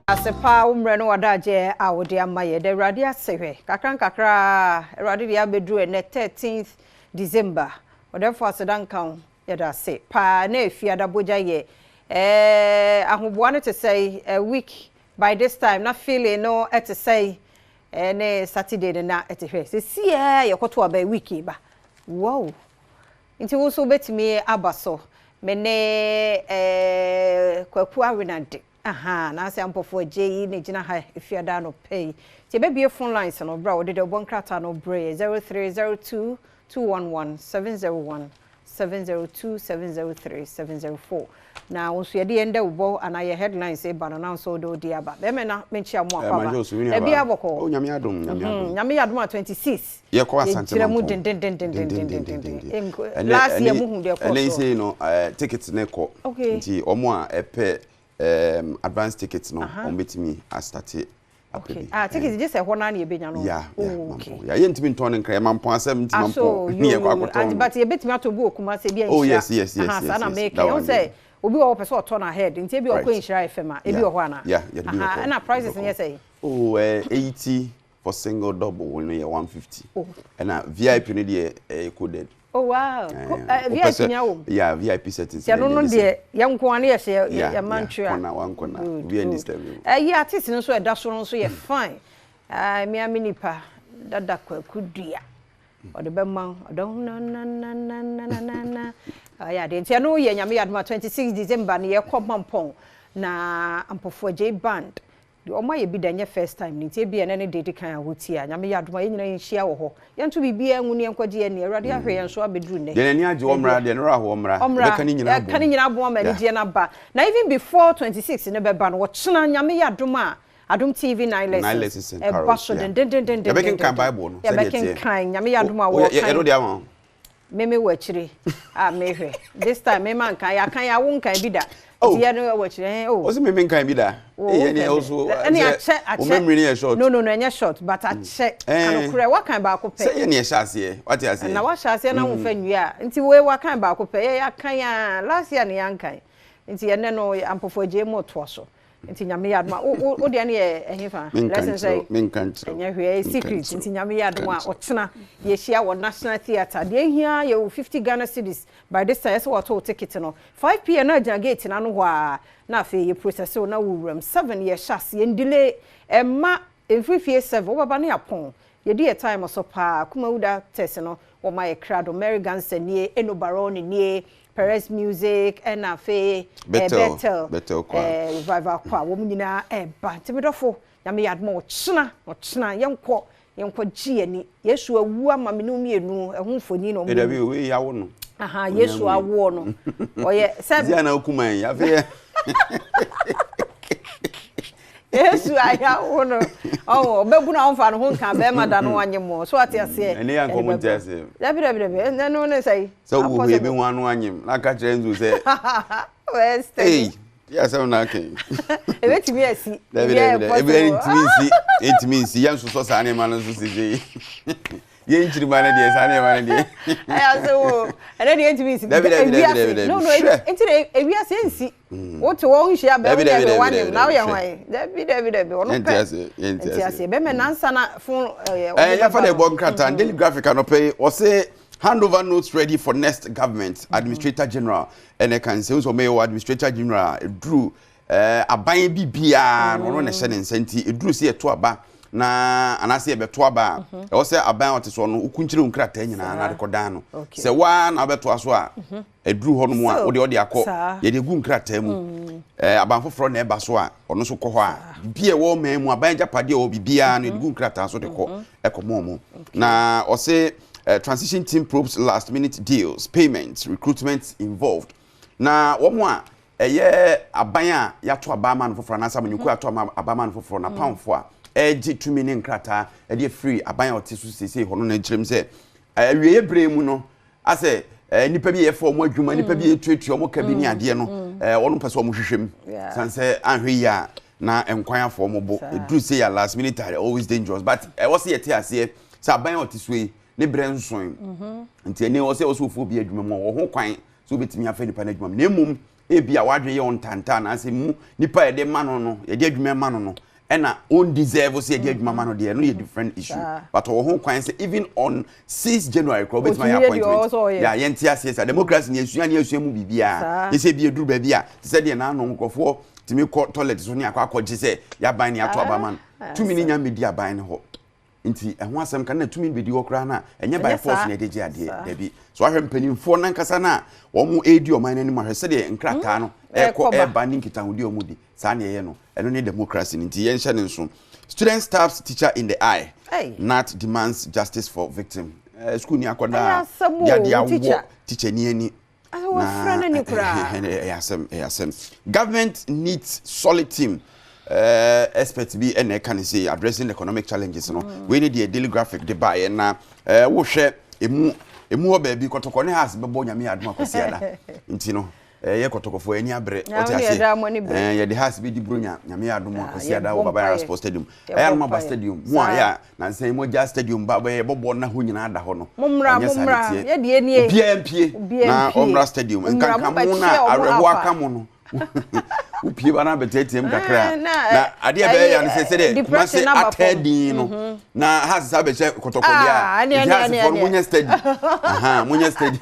Ase paa wo mmerɛ ne w'adagyeɛ a wode ama yɛ. Da Awurade ase hwɛ. Kakra nkakra Awurade de abɛduru ɛnnɛ 13th December. Ɔdɛmfoɔ aseda nka wo. Yɛda ase paa. Na Efiada bogya yɛ eh, ahoboa no te sɛn? A week by this time na feeling no te sɛn? Ɛne Saturday no na ɛte hwɛ. Sɛsi yɛkɔto aba week yi ba. Wow! Nti wo nso wobɛtumi aba so. Me ne eh, Kwaku Awenade. Ahaa, naase Ampɔfoɔ Agyei yi na ɛgyina ha Efiada anɔpa yi. Nti yɛbɛbue phone lines no berɛ a wɔde dawubɔ nkrataa no brɛ yɛ, 0302 211 701, 702, 703, 704. Na wo nso yɛde yɛn dawubɔ anaa yɛn headlines reba no na wo nso wode wo deɛ aba. Bɛrima na menkyea mo Eh, akwaaba. Major, so Na biara bɔkɔɔ. Oh, Nyame adom, Nyame adom. Nyame yɛ adom a 26. Yɛkɔ Asante Yɛgyina mu Mampɔn. dendendendendendenden. Dendendendenden. Ɛnk- Last year muhu deɛ ɛkɔɔ Ɛnɛ yi soɔ. sei no, ticket ne kɔ. Nti wɔn a ɛpɛ advance ticket no, wɔn bɛtumi astate apɛ bi. Ah, ticket gye sɛ ɛhɔ naa na yɛbɛnya no. Yeah, yeah, Mampɔn. Yeah, yɛntumi ntɔn ne nkran, Mampɔn asɛm nti Aso, Mampɔn ne yo, yɛkɔ yo, yo. akɔtɔn no. But yɛbɛtumi atɔ bi wɔ Kumasi, ebi a Oh, Nhyira. yes, Aha, saa na yes. meka. That Ɛho one sɛ there. obi wɔ hɔ pɛ sɛ ɔtɔ no ahead, nti ebi ɔkɔ Nhyira FM a, ebi wɔ hɔ anaa? Yeah, yɛde bi wɔ Aha, hɔ. ɛna prices no yɛ sɛn? Oh, 80 for single, double no yɛ 150. Oh. Ɛna VIP no deɛ ɛyɛ coded. Oh wow. Wopɛ VIP sɛ nya wɔ mu. Yeah, VIP settings. Sɛ no no deɛ yɛn nko ara ne yɛhyɛ yɛ Yeah, mantria. kɔna wankɔna. Good, Obi ani good. disturb you. Ɛyi artist no nso ɛda so no nso yɛ fine. Ah, me a me nipa dada Kwaku Dua. Ɔde bɛma wo. Ɔdɔ na na na na na na na na. Ɔyɛ adeɛ. Nti ɛno yɛ Nyame yɛ adom a 26 December no yɛkɔ Mampɔn na Ampɔfoɔ J Band. Deɛ ɔmo ayɛ bi da, nyɛ first time no, nti ebi ɛnɛ ne deɛ edi kan a wotie a, Nyame yɛ adom a yɛn nyinaa yɛnhyia wɔ hɔ. Yɛnto biribiara ngu ne yɛnkɔgye yɛn ani. Awurade ahwɛ yɛn so abɛduru nnɛ. Deɛ n'ani agye ɔmmra, deɛ ne werɛ aho ɔmmra. Ɔmmra, Yɛbɛka ne nyinaa yɛka ne abom. nyinaa abom ama anigyeɛ no aba. Na even before 26 no bɛba no, ɔkyena Nyame yɛ adom a, Adom TV Nine Nine Lessons Lessons and ɛba Carols, so yeah. Yɛbɛkenkan dendendendendenden. Bible no sɛdeɛ ɛteɛ. Yɛbɛkenkan, Nyame yɛ adom a Wo- wɔkan. Yɛde wo de ama wo. Meme wɔ akyire a mehwɛ. This time mema nkan, yɛakan yɛ awo nkan bi da. Oh. Nti yɛ no wɔ akyire, oh. Ɔsi mi nkan bi da. Wo Ee, wo ɛne nkan ɛwɔ bi so. da. Ɛne Sɛ akyɛ wo akyɛ. memory no yɛ short. No, ɛnyɛ short but akyɛ. Kanokorɛ wakan baako pɛ. Sɛ yɛ ne ɛhyɛ aseɛ, wate aseɛ. Na wahyɛ aseɛ na womfa nwie a, nti wei wakan baako pɛ. Yɛ yɛakan a last year ne yɛankan. Nti ɛnɛ no Ampɔfoɔ Agyei mu toa so. Nti Nyame yɛ adom a wo deɛ no yɛ ɛhe fa? Menka Lesson nkyerɛ wo, sɛ menka nkyerɛ wo. ɛnyɛ hwee, ɛyɛ Menka secret. nkyerɛ wo. Nti Nyame yɛ adom a Menka nkyerɛ wo. ɔkyena yɛhyia wɔ National Theatre. Deɛ ehia yɛ wo 50 Ghana cedis. By this time ɛsɛ wɔtɔ wo ticket no. 5 p.m. na agyina gate n'ano hɔ a na afei yɛ process wo na wo wuram. 7 yɛhyɛ aseɛ, ndelay ɛma mfiri fie 7 wobɛba ne apɔn. Yɛdi yɛ time so paa. Kumawuda test no wɔma yɛ krado. Mary Gansa nie, Eno Barone nie, Perez Music ɛna afei Bethel, Bethel, Bethel Choir. Revival Choir wɔn nyinaa ɛɛba. Nti medɔfo, Nyame yɛ adom a ɔkyena ɔkyena yɛnkɔ gye yɛn ani. Yesu awu ama me ne wo mmienu, ɛho mfoni na ɔmo Ɛdabi o, wei yawo no. Aha, Onyame Yesu yi. awoɔ no ɔyɛ sɛ Zia na okuma yi, afei yɛ. Yesu ayawo no ɔwɔ ɔbɛbu na ɔmfa ne ho nka bɛrima da no wanye mo so ate aseɛ. Ɛne yɛ nkɔmɔ nte aseɛ. Dabi dabi dabi, ɛno ne sɛ Sɛ wo hɔ ebi ho ano anyim na aka kyerɛ nso sɛ wɔyɛ steady. Ei, yɛ asɛm na aka yi. Ebetumi asi. Dabi Biribiara dabi yɛ dabi, ebi possible. ntumi nsi, ntumi nsi, yɛn nsosɔ saa nneɛma no nso sisi. Yɛn nkyirima no deɛ, saa nneɛma no deɛ. Ɛyɛ ase wo ɛnɛ deɛ ntumi nsi. Dabi dabi dabi Ewiase dabi dabi. no Hwɛ. nti na ewiase nsi. Wote wɔn nhyia bɛn Dabi wo dabi nyɛ dabi hwɛ dabi wanyim na dabi. woyɛ Hwɛ. hwan? Dabi dabi dabi, ɔno Yɛnte pɛ. aseɛ, yɛnte Nti aseɛ. aseɛ bɛmɛ nansa na phone ɛyɛ Yɛfa de bɔ nkrataa Daily Graphic anɔpɛ yi, wɔse handover notes ready for next government. Administrator General ɛnɛ ka nsɛm sɛ ɔmɛyɛ wɔ Administrator General ɛduru aban bi biara no, ɔno na ɛhyɛ ne nsa, nti ɛduru sɛ yɛto aba na anaasɛ yɛbɛto aba a, ɛwɔ sɛ aban a ɔte soɔ no wokunkyere wo nkrataa nyinaa na ade kɔdan no. Sɛ waa na wobɛtoa so a, ɛduru hɔ nom a Still, wode ɔde akɔ saa. yɛde egu nkrataa mu. Aban foforɔ na ɛba so a, ɔno nso kɔ hɔ a, biribi a ɛwɔ ɔman mu, aban agyapadeɛ a ɛwɔ biribiara no, yɛde gu nkrataa so de kɔ ɛkɔmɔ ɔmo. Na ɔse transition team probes last minute deals, payments, recruitment involved. Na wɔn a ɛyɛ aban a yɛato aba ama no foforɔ anaasɛ amanyɔkuo a yɛato aba ama no foforɔ na pamfo a ɛregye tumi ne nkrataa ɛde afiri aban a ɔte so seesei hɔ no, na nkyerɛm sɛ awieeɛ berɛ mu no asɛ nipa bi a yɛfa wɔn adwuma, nipa bi a yɛtuatua wɔn ka bi ne adeɛ no, wɔn pɛ sɛ wɔn hwehwɛ mu san sɛ anhwɛ yie a na nkwan afɔ wɔn bo. Ɛduru sɛ yɛ last minute are always dangerous, but ɛwɔ sɛ yɛte aseɛ sɛ aban a ɔte so yi ne berɛ nson, nti ɛne wɔ sɛ wɔsɛ ofuo bi adwuma mu a, wɔ ho kwan sɛ wobɛtumi afa nipa no adwuma mu, na mmom Ebi a wadwene yɛ ɔntanta anaasɛ mu nipa a yɛde ma no no, yɛde adwuma ma no no, ɛna ɔn deserve sɛ yɛde adwuma ma no deɛ, ɛno yɛ different issue. But ɔwɔ ho kwan sɛ even on 6 January koraa obetumi ayɛ appointment. Yɛ a yɛnte aseɛ sa democracy ni esua ne esua mu biribiara. Yɛsɛ ebi eduru baabi a te sɛ deɛ n'ano nkurɔfoɔ tumi kɔ toilet so ne akɔ akɔgye sɛ yaban ne ato aba ma no. Tumi ne nya mmedi aban ne hɔ. Nti ɛho asɛm ka na tumi bɛdi hɔ koraa no a, ɛnyɛ by force na yɛde gye adeɛ. Dabi. So ahwɛ mpanimfoɔ nankasa no a wɔn redi ɔman no anim, ahwɛ sɛdeɛ nkrataa no ɛkɔ ɛba ne nkitahodi a wɔn di, saa na ɛyɛ no. Ɛno ne democracy no, nti yɛnhyɛ ne nso. Student stabs teacher in the eye, Nat demands justice for victim. Sukuu ni akɔdaa de adeɛ awɔ teacher ni ani. Wɔfrɛ no ni koraa. Ɛyɛ asɛm, ɛyɛ asɛm. Government needs solid team. Expert bi ɛna ɛka ne sɛ addressing economic challenges no. Wei ne deɛ Daily Graphic de baeɛ na wohwɛ emu hɔ baabi Kɔtɔkɔ ne Hearts bɛbɔ, Nyame adom, akwasi ada. Nti no ɛyɛ Kɔtɔkɔfoɔ ani abere. Ɔte ase. Yɛde Hearts bɛdi Bronya, Nyame adom, akwasi ada wɔ Baba Yara Sports Stadium. Ɛyɛ anoma ba stadium mu a yɛ a nansa yi mogya stadium ba bɛyɛ bɔbɔ na hɔ nyinaa da hɔ no. Mommra, mommra, yɛdeɛ nie. Obiara mpie na ɔmmra stadium. Nkanka mo na awerɛhoɔ aka mo no, wopie ba no abɛteatea mu kakra na adeɛ bɛyɛ ya no sɛ sɛdeɛ Kumase atɛ din no na ha sesa bɛhyɛ Kɔtɔkɔdeɛ a, nti hasefoɔ no monyɛ steady, monyɛ steady.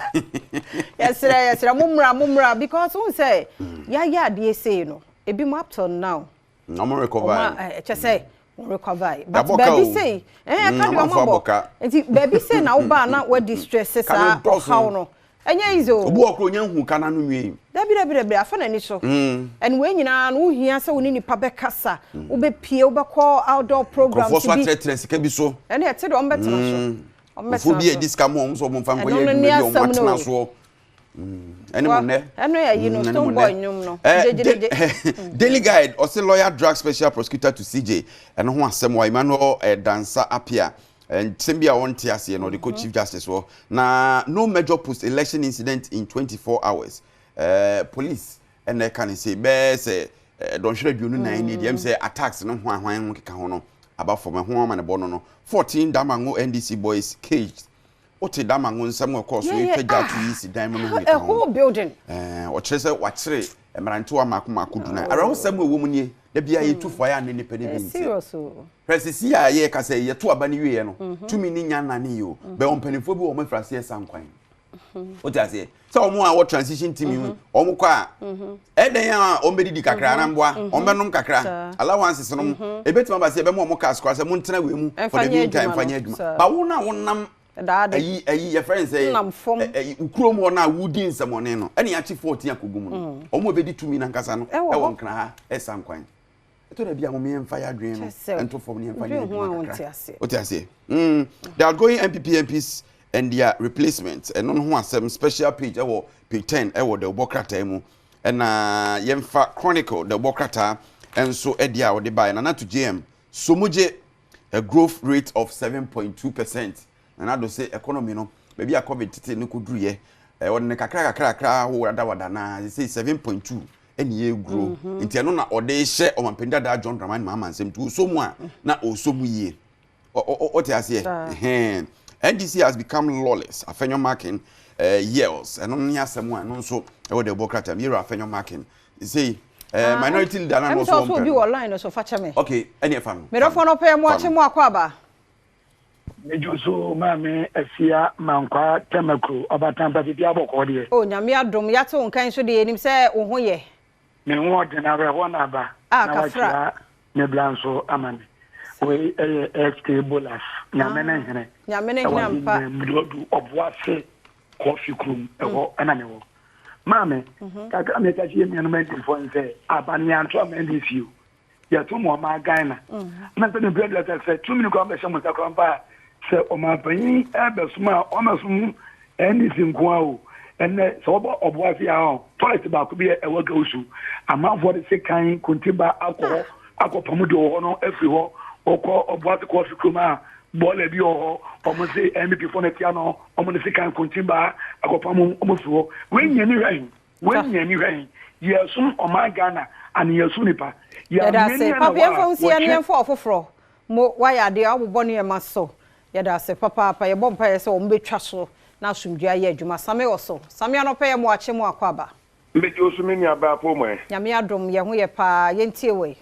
Yɛsrɛ, yɛsrɛ, mommra, mommra, because wohu sɛ yɛayɛ adeɛ sei no, ebi mo up till now ɔmo recover. Ɔmo ɛkyɛ sɛ wɔn recover, but baabi sei ɛka deɛ ɔmo abɔ, nti baabi sei na woba na wadi stress saa ɔhaw no, ɛnyɛ easy o. Obi wɔ koro onye hu ka n'ano nwie. Dabi, dabi, dabi, afa n'ani so. Ɛn wei nyinaa no, wohia sɛ wo ne nipa bɛkasa, wobɛpie, wobɛkɔ outdoor programs bi. Nkurɔfoɔ so atrɛtrɛ sika bi so. Ɛne ɛte deɛ ɔmo bɛtena so. Ɔmo bɛtena so. Bi a edi sika mu, ɔmo nso ɔmo nfa nkɔyɛ adwuma bi a ɔmo atena soɔ. Ɛne mo nnɛ. Ɛno yɛ yi no, Stonebwoy nnwom no. Gyegyegyegye. Daily Guide ɔsɛ lawyer drug special prosecutor to CJ. Ɛno ho asɛm wa Emmanuel Dansa Apia nsɛm bi a wɔnte aseɛ no, ɔde kɔ Chief Justice hɔ. Na no major post election incident in 24 hours. Police ɛna ɛka ne se bɛɛ sɛ dɔnhwerɛ 24 ni deɛ ɛm sɛ attacks no ho ahwan ho keka ho no aba fam. Ɛho ama ne bɔ no 14 Damango NDC boys caged. Wote Damango nsɛm a ɛkɔɔ so yɛtwa gya to yi si dan mu no ho keka ho. Ɔkyerɛ sɛ wakyere mmerantewa mmaako mmaako 14. Awerɛhosɛm a ɛwɔ mu nie, da biara yɛtu fo ayɛ a ne nnipa no bi nte. Hwɛ, sisi a yɛreka sɛ yɛto aba no wieɛ no, tumi ne nya nane yi o, bɛwɔ mpanimfoɔ bi wɔ wɔn afiri aseɛ sa nkwan. Wote aseɛ sɛ wɔn a wɔ transition team yi, wɔn kɔ a, ɛdɛn a wɔn bɛdidi kakra na mboa wɔn bɛnom kakra, allowances no ebɛtumi aba sɛ ɛbɛma wɔn cars koraa sɛ mo ntena wei mu for the meantime fa nyɛ adwuma. Ba wo na wonam ayi ayi yɛfrɛ n sɛ ɛyi kurom hɔ no a wodi nsɛmɔne no, ɛne akyi 14 akɔgu mu no, wɔn a ɛbɛdi tumi nankasa no ɛwɔ Nkran ha ɛsa nkwan. Ɛtɔ da bi a, wɔn yɛmfa yɛ adwene no nto fam ne yɛmfa nyɛ adwuma kakra. Wote aseɛ? The outgoing NPP MPs and their replacement, ɛno no ho asɛm, special page ɛwɔ page 10 ɛwɔ the Ɔbɔ krataa mu. Ɛna yɛmfa Chronicle, the Ɔbɔ krataa nso ɛdeɛ a wɔde baeɛ, Nana to JM Somogye a growth rate of 7.2%. Nana do sɛ economy no, baabi a COVID tete no kɔduruyɛ, ɔde ne kakra kakra kakra wadawada na sɛ 7.2 ɛne yɛ grow. Nti ɛno na ɔde hyɛ ɔmampanin dadaa John Dramani Mahama nsɛm, nti ɔsɔ mu a na ɔsɔ mu yie. Ɔte aseɛ? NDC has become lawless, Afenyo Markin yells. Ɛno ne asɛm a ɛno nso ɛwɔ de ɛbɔ krataa mu. Yɛwura Afenyo Markin sei minority leader na ɔso wɔn pɛ obi wɔ line so, fa kyɛ me. Okay, ɛne ɛfa no. Medɔfo no pɛ mu akye mu akɔ aba. Medwo so, Maame Afia Mankwa Tamakuro, ɔbatampa, biribi abɔkɔɔ deɛ. O, Nyame adom, yɛate wo nkan so deɛ, yɛnim sɛ wo ho yɛ. Me ho ɔden, awerɛhoɔ na aba. Ah, na kafra. Wakyia me bra nso ama me. Wei ɛyɛ SK Bolas, Nyame ne hene. Nyame ne hene ampa. Mduadu Ɔboase Kɔɔfi kurom ɛhɔ ɛna mewɔ. Maame, kakra meka kyerɛ nuanom NDCfoɔ ne sɛ aba ne yɛanto ama NDC o. Yɛto ma ɔman Ghana. Na sɛ mepɛ deɛ sɛ tumi no koraa bɛhyɛ mo nsa koraa mpa a, sɛ ɔmanpanyin ɛbɛsom a, ɔmɛsom NDC nko ara o. Ɛnɛ sɛ wɔbɔ Ɔboase a ɔ toilet baako bi a ɛwɔ Gawusu, amanfoɔ de sekan kontiba akɔ hɔ akɔpam deɛ ɔwɔ hɔ no afiri hɔ. Wɔkɔ Ɔboase kɔɔfi kurom a, bɔɔla bi wɔ hɔ, wɔn se NPP foɔ no atia no, wɔn de sekan kontiba akɔpam wɔn afiri hɔ. Wei nyɛ ni hwɛ. Wei nyɛ ni hwɛ. Yɛsom ɔman Ghana ane yɛsom nipa. Yɛda ase papa, yɛmfa wo nsia ne yɛmfa ɔfoforɔ mo. Wayɛ adeɛ, wabobɔ nneɛma so, yɛda ase papaapa. Yɛbɔ mpaeɛ sɛ wɔn bɛtwa so na asomdwoeɛ ayɛ adwuma. Same wɔ so. Same, anɔpɛ yɛ mo akye mo akɔ aba. Megye wo so me nua baa Paul Moe. Nyame adom yɛn ho yɛ paa, yɛntie wei.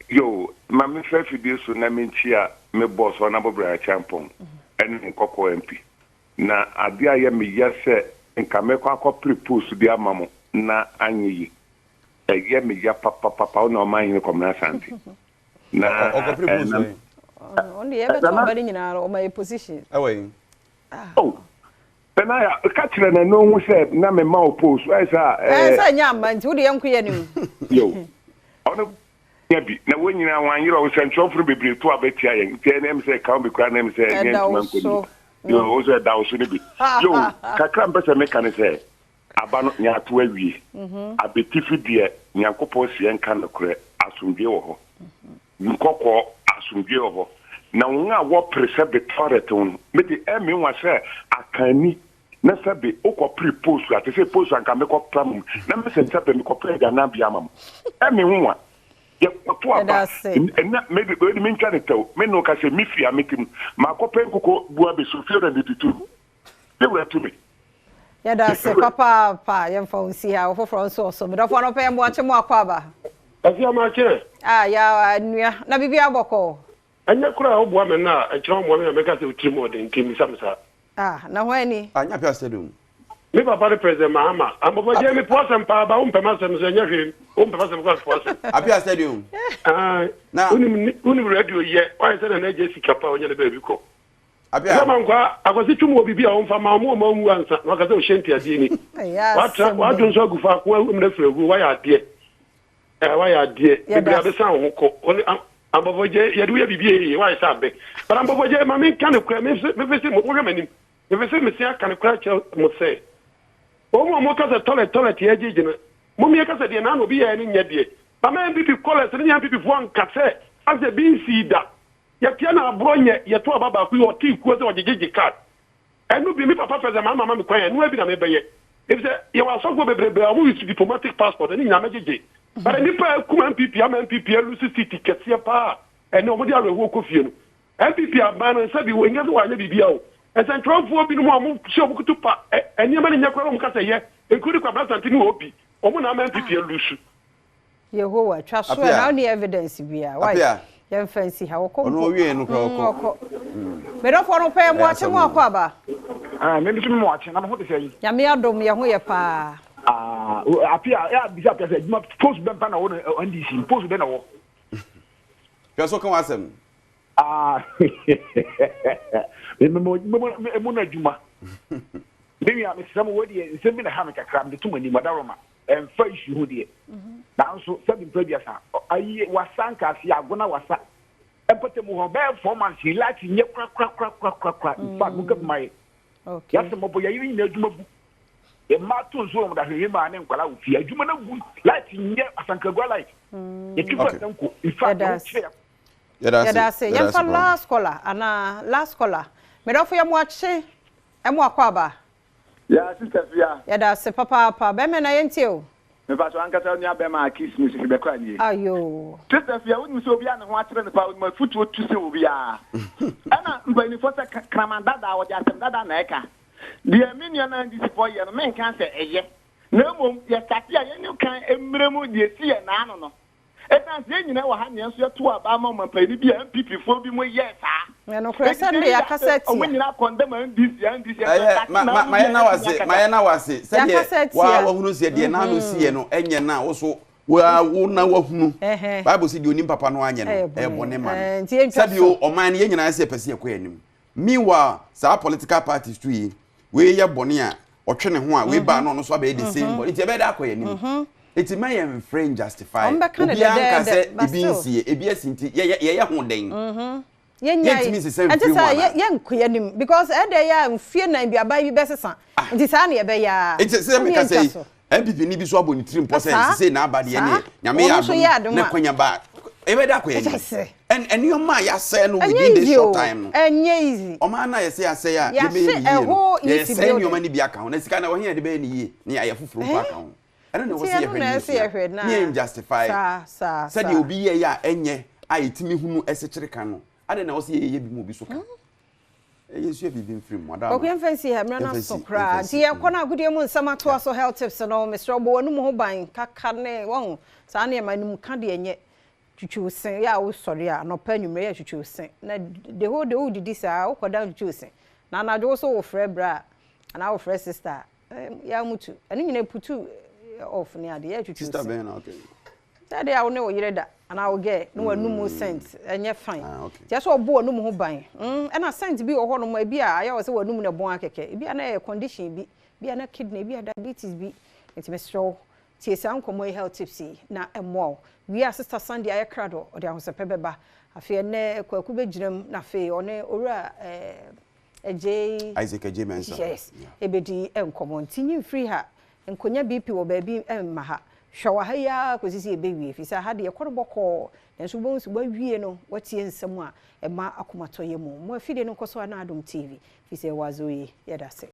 Yoo, ma me fa afidie so na me nkyia me boss Honourable Brian Acheampong ɛne Nkɔkɔɔ MP. Na adeɛ a ɛyɛ me ya sɛ nka mɛkɔ akɔ pere post bi ama mo na anyɛ yie. Ɛyɛ me ya papapapa wo na Ɔmanhene Kwamina Asante. Na Ɔkɔpere post ɛna wɔ he? Ɔno deɛ yɛbɛto aba no nyinaa no ɔma yɛ position. Ɛwɔ he? Oh, Benaya, ka kyerɛ no na ɔnhu sɛ na mema wo post. Woayɛ sɛ a, Ɛɛ ɛɛ. sɛ ɛnyɛ amma nti wode yɛnko yɛ anim. Yo, ɔno nya bi. Na wɔn nyinaa wɔn anyera wo. Nsɛnkyerɛwfo no bebree to aba tia yɛn. Nti ɛno ɛm sɛ ɛka wo bi koraa na ɛm sɛ ɛnyɛ Ɛda wo ntoma nkɔ so. ni. Yo, wo nso ɛda wo so no bi. Yo, kakra mpɛ sɛ meka ne sɛ, aba no nyato awie. Abetifi deɛ, Nyankopɔn si yɛnka nokorɛ, asomdwoe wɔ hɔ. Nkɔkɔɔ, asomdwoe wɔ hɔ. Na wɔn a wɔpere sɛ betɔrɛt wo no, me de, ɛyɛ me nwa sɛ akanni, na sɛbe wokɔpere post a, te sɛ post a anka mekɔpra mo mu, na mese sɛbe mekɔpɛ agyananbea ama mo. Ɛyɛ me nwonwa. Yɛkɔto aba, ɛnna me de, wei de mentwa no tɛw, me ne wo ka sɛ me fie a mete mu, makɔpɛ nkokɔ bu abɛsi ofie na mede tu. Me wura tumi. Yɛda ase papaapa yɛmfa wo nsi ha ɔfoforɔ nso ɔso medɔfo anɔpa yɛ mmoakye mo akɔ aba. Afia makye. Ah ya nua na biribi abɔkɔ. Ɛnyɛ koraa a woboa me nnɛ a ɛkyerɛ wommoa me a mɛka sɛ wo tirim ɔden nti mmisa me saa. Ah na hwan ni. Ah nya pia stadium. Me papa ne President Mahama. Ampɔfo gyee me po asɛm paa ba wompɛ m'asɛm nso ɛnyɛ hwee wompɛ m'asɛm koraa po asɛm. Apia stadium. Ah Na. wonim wonim radio yɛ wayɛ sɛ Nana Agya sika paa ɔnya ne baabi kɔ. Abia. Sɛ mankwa akwasi twom wɔ biribi a ɔmfa ma ɔmo ɔmo anwu ansa na waka sɛ ɔhyɛ ntiadeɛ ni. Watra wadwo nso agu faako amena firi aguo wayɛ adeɛ. Ɛɛ wayɛ adeɛ. Bebree abɛsan wo ho kɔ. Ɔne ambɔfɔ gye yɛde woyɛ biribi yɛ yie wayɛ sɛ abɛ. But ambɔfɔ gye ma menka no korɛ mefe se mohwɛ m'anim. Mefe se mese aka no korɛ akyerɛ mo sɛ wɔn a wɔka sɛ toilet toilet yɛ gyegye no mom yɛka sɛ deɛ naa na obi yɛɛ no nyɛ deɛ. Mama NPP callers ne NPP foɔ nka sɛ asɛ bi nsii da. Yɛteɛ na aborɔ nyɛ yɛto aba baako yi ɔtee kuo sɛ ɔgyegyegye card ɛno bi me papa pɛ sɛ maa mama me kwan a ɛnoa bi na mebɛyɛ efisɛ yɛwɔ asɔfoɔ bebrebe a wɔn use diplomatic passport ɛne nyinaa mɛgyegye but nnipa a akum NPP ama NPP alusi city kɛseɛ paa ɛne wɔn de awerɛhoɔ kɔ fie no NPP aban no nsa bi wɔ nyɛ sɛ wɔanyɛ biribi a o nsɛntwerɛfoɔ binom a wɔn hyɛ wɔn kutu pa nneɛma no nyɛ koraa na wɔn kasa yɛ including Kwabena Asante ne obi wɔn na ama NPP alusu. Yehowa, twa so ɛ, na wonni evidence biara. Wai, yɛmfa nsi ha. Wɔkɔ mpo. Ɔno ɔwie no koraa ɔkɔ. Ɔkɔ. Me dɔfoɔ no pɛ, moakye mo akɔ aba. Ah, me nso me moakye, na mo ho te sɛ yi. Nyame adom, yɛ ho yɛ paa. Ah, apia, ya bisa apia sɛ adwuma post bɛn pa na wɔ no NDC, post bɛn na wɔ. Hwɛ so ka w'asɛm. Ah, me me me mu no adwuma. Me nua mesrɛ mo wei deɛ nsɛm bi na ɛha me kakra mede to mo anim adaworoma ɛmfa issue ho deɛ nanso sɛbi mpɛ aduasa ayi wasa nkaase agona wasa mpata mu hɔ bɛyɛ 4 months yi light nyɛ kora kora kora kora kora kora in fact mo nka bi ma yɛ yɛasɛ mmɔbɔ yɛyere nyina adwuma gu mmaa to nsuo wɔn da hwehwɛ maa ne nkwadaa wɔ fie adwuma no gu light nyɛ asankragua light yɛtwi fa sanko in fact ɛho kyerɛ Yɛda ase. Yɛmfa last caller anaa last caller. Medɔfo yɛ mo akye ɛmo akɔ aba. Ya sister Fia. Yɛda ase papaapa. Bɛmɛ na yɛntie o. Mepa so ankasa nua bɛma Akis me sofi bɛkɔ anie. Ayo. Sister Fia wonim sɛ obi a ne ho akyerɛ no paa onim afutuo tu sɛ obiara. Ɛna mpanyinfoɔ sɛ kraman dada wɔde asɛm dada na ɛka. Deɛ me nua no NDC foɔ yɛ no menka sɛ ɛyɛ. Na mmom yɛ starte a yɛne kan mmerɛ mu deɛ ɛsi yɛ naano no. Ɛsiane sɛ yɛn nyinaa wɔ ha na yɛn nso yɛtoo aba ama ɔmampanin bi a NPP foɔ bi mo yɛɛ saa. Ɛnokorɛ sɛ nde yɛakasa atia. Ɔmo nyinaa condemn NDC, NDC Ɛyɛ ma ma ma yɛ na wase ma yɛ na wase sɛdeɛ waa wahunu sɛ deɛ n'ano si yɛ no ɛnyɛ na wo so waa wo na wahunu. Bible sɛ deɛ onim papa no anyɛ no ɛyɛ bɔne ma no. Sɛbi ɔman no yɛn nyinaa sɛ yɛpɛ sɛ yɛkɔ yɛn anim. Meanwhile saa political parties tu yi wei yɛ bɔne a ɔtwe ne ho a wei baa no ɔno nso abɛyɛ the same bɔne nti ɛbɛyɛ dɛ akɔ yɛn anim. Nti mma yɛn mfrɛ njustify obiara nka sɛ ebi nsiɛ ebi asi nti yɛyɛ ho dɛn? Yɛntumi nsesa mfiri ho anaa? Yɛnkɔ yɛn anim because ɛdɛ yɛ a mfie nan bi aban bi bɛsesa nti saa na yɛbɛyɛ a. Nti sɛ meka sɛ yi NPP ni bi so abɔ ne tirim pɔ sɛ sisei na aba deɛ ne Nyame yɛ adom na kwanya ba a yɛbɛyɛ dɛ akɔ yɛn anim. And nneɛma a yɛasɛe no within this short time no. Ɛnyɛ easy. Ɔman no a yɛsɛ yɛasɛe a yɛbɛyɛ ne yie no yɛsɛe nneɛma no bi aka ho na sika no ɛwɔ he a yɛde bɛyɛ ne yie na yɛayɛ foforɔ mpo aka ho. Ɛno na ɛwɔ sɛ yɛhwɛ ne yɛsua ne yɛn justify sɛdeɛ obi yɛyɛ a ɛnyɛ a yɛtumi hunu ɛsekyere ka no adɛn na ɛwɔ sɛ yɛyɛ bi ma obi so ka. Yɛnsua biribi mfiri mu. Ada ama. Kwaku yɛmfa nsi ha, mmerɛ no Yɛmfa aso nsi, koraa yɛmfa nti nsi. yɛkɔ no agodie mu nsɛm atoa so health tips no mesrɛ wo bɔ w'anum ho ban kaka ne wahu saa nneɛma anum ka deɛ nyɛ twitwi wo se yɛ a wosɔre a anɔpa anwummerɛ yɛ twitwi wo se na the whole day wodidi saa wokɔda twitwi wo se na anadwo wo so wofrɛ bra a anaa wofrɛ sister a yɛ a mutu ɛno nyina putu off ne ade yɛ twitwi wo Sister se. bɛn na okay. Sɛ deɛ a wo ne wo yere da anaa wo girl na w'anum mu scent ɛnyɛ fine. Ah, okay. Nti ɛsɛ ɔbɔ w'anum ho ban. Ɛna scent bi wɔ hɔ nom ebi a ayɛ wɔ sɛ w'anum na ɛbɔn akɛkɛ. Ebi a na ɛyɛ condition bi, ebi a na kidney, ebi a diabetes bi. Nti mesrɛ wo tie saa nkɔmmɔ yi health tips yi na ɛmmoa wo. Wie a Sister Sandy ayɛ krado ɔde ahosɛpɛ bɛba. Afei ɛnnɛ Kwaku bɛgyina mu na afei ɔne Owura eh, Adjei Isaac Adjei Mensah. Yes, Yeah. ɛbɛdi nkɔmmɔ. Nti nyi mfiri ha, nkonya BP wɔ baabi mma ha. Hwɛ wɔ ha yi ara kɔsi sɛ yɛbɛwie, ɛfiri sɛ ha deɛ ɛkɔ no bɔkɔɔ, nanso wobɛhu sɛ woawie no, woatie nsɛm a ɛma akomatɔyɛ mu. Mo afidie no nkɔ so ara na Adom TV, ɛfiri sɛ ɛwɔ adze oye. Yɛda ase.